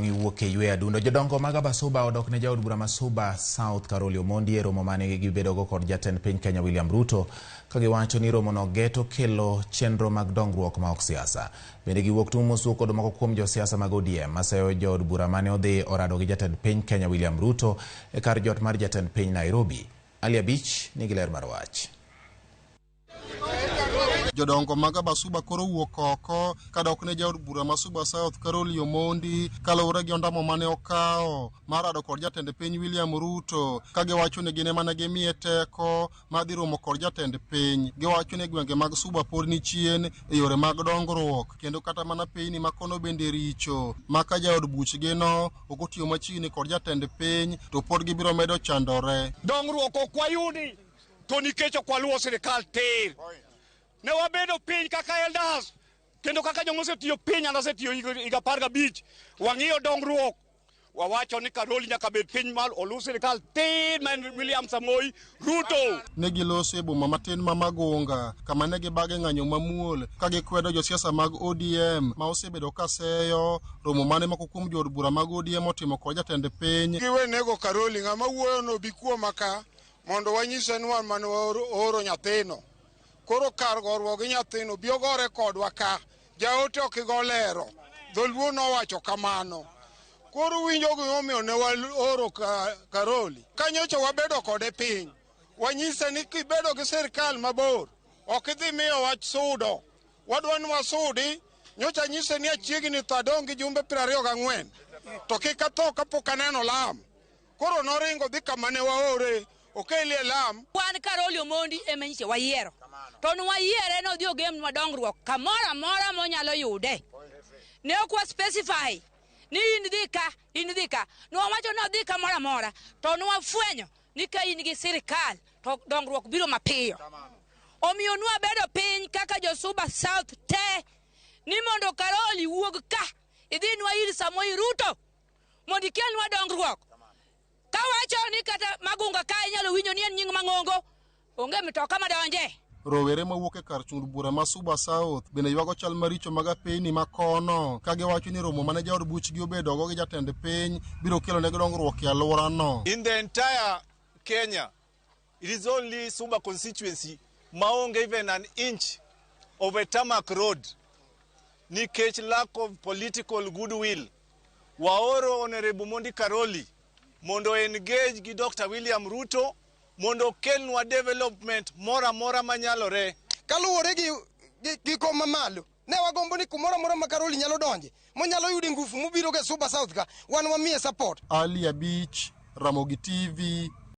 Bang' iwuok e ywe adundo, jodongo mag Abasuba odok ne jaod bura ma Suba South Caroli Omondi e romo mane gibedogo kod jatend piny Kenya William Ruto, ka giwacho ni romono geto kelo chenro mag dongruok ma ok siasa. Bende giwuok tung' mosuo kod moko kuom josiasa mag ODM maseyo jood bura mane odhi orado gi jatend piny Kenya William Ruto e kar jot mar jatend piny Nairobi. Ali Abich nigi ler mar wach. Jodongo mag Abasuba koro wuok oko kadok ne jaod bura ma Suba South Caroli Omondi kaluwore gi ondamo mane okawo mar rado kod jatend piny William Ruto, ka giwacho ni gin ema ne gimiye teko mar dhi romo kod jatend piny. Giwacho ni gwenge mag Suba pod ni chien e yore mag dongruok, kendo kata mana pinyni ma kono bende richo ma ka jaod buchgino ok otiyo machiegni kod jatend piny to pod gibiro medo chandore. Dongruok ok wayudi to nikech ok waluwo sirikal tir. Ne wabedo piny kaka elders kendo kaka joma osetiyo piny, an asetiyo higa 15, wang'iyo dongruok, wawacho ni Karoli nyaka bed piny mal oluw sirikal tir ma en William Samoei Ruto. Ne giloso e boma matin ma Magunga, kama ne gibage ng'anyo mamuol ka gikwedo josiasa mag ODM ma osebedo ka seyo romo mane moko kuom jood bura mag ODM otimo kod jatend piny. Giwe nego Karoli, ng'ama wuoyo no bi kuoma ka mondo wanyise ni wan mane waoro nyathino. Koro kar goruok gi nyathino, bi ogore kodwa ka. Jaote ok igo lero. Dholuo nowacho kamano. Koro winjo gimomiyo ne waoro Karoli. Ka nyocha wabedo kode piny, wanyise ni kibedo gi sirkal mabor, ok idhi miyo wach sudo. Wadwa ni wasudi. Nyocha nyise ni achiegni tho, adong' gi jumbe 24. To kik atho kapok aneno lam. Koro noringo dhi kama ne waore, okelie lam. Wan Karoli Omondi ema nyiche wayiero. To nwayiere nodhi ogemnwa dongruok kamoro amora monyalo yude. Ne ok wa specify ni in dhi ka, in dhi ka. Nwawacho ni odhi kamoro amora. To nwafwenyo ni ka in gi sirikal to dongruok biro mapiyo. Omiyo nwabedo piny kaka jo Suba South te ni mondo Karoli wuog ka idhinwa ir Samoei Ruto mondo ikelnwa dongruok. Kawacho ni kata Magunga ka inyalo winjo ni en nying mang'ongo, onge mitoka madonje. Rowere mawuok e kar chung' bura ma Suba South bende ywago chal maricho mag apeyni ma kono, ka giwacho ni romo mane jaod buchgi obedogo gi jatend piny biro kelo negi dongruok e alworano. In the entire Kenya, it is only Suba constituency maonge even an inch of a tarmac road nikech lack of political goodwill. Waoro Honorable Mondi Karoli mondo engage gi Dr. William Ruto mondo okelnwa development moro amora manyalore. Kaluwore gi kom mamalo, ne wagombo ni kumoro amora ma Karoli nyalo donje, monyalo yude ngufu mobiro go e Suba South ka, wan wamiye support. Ali Abich, Ramogi TV.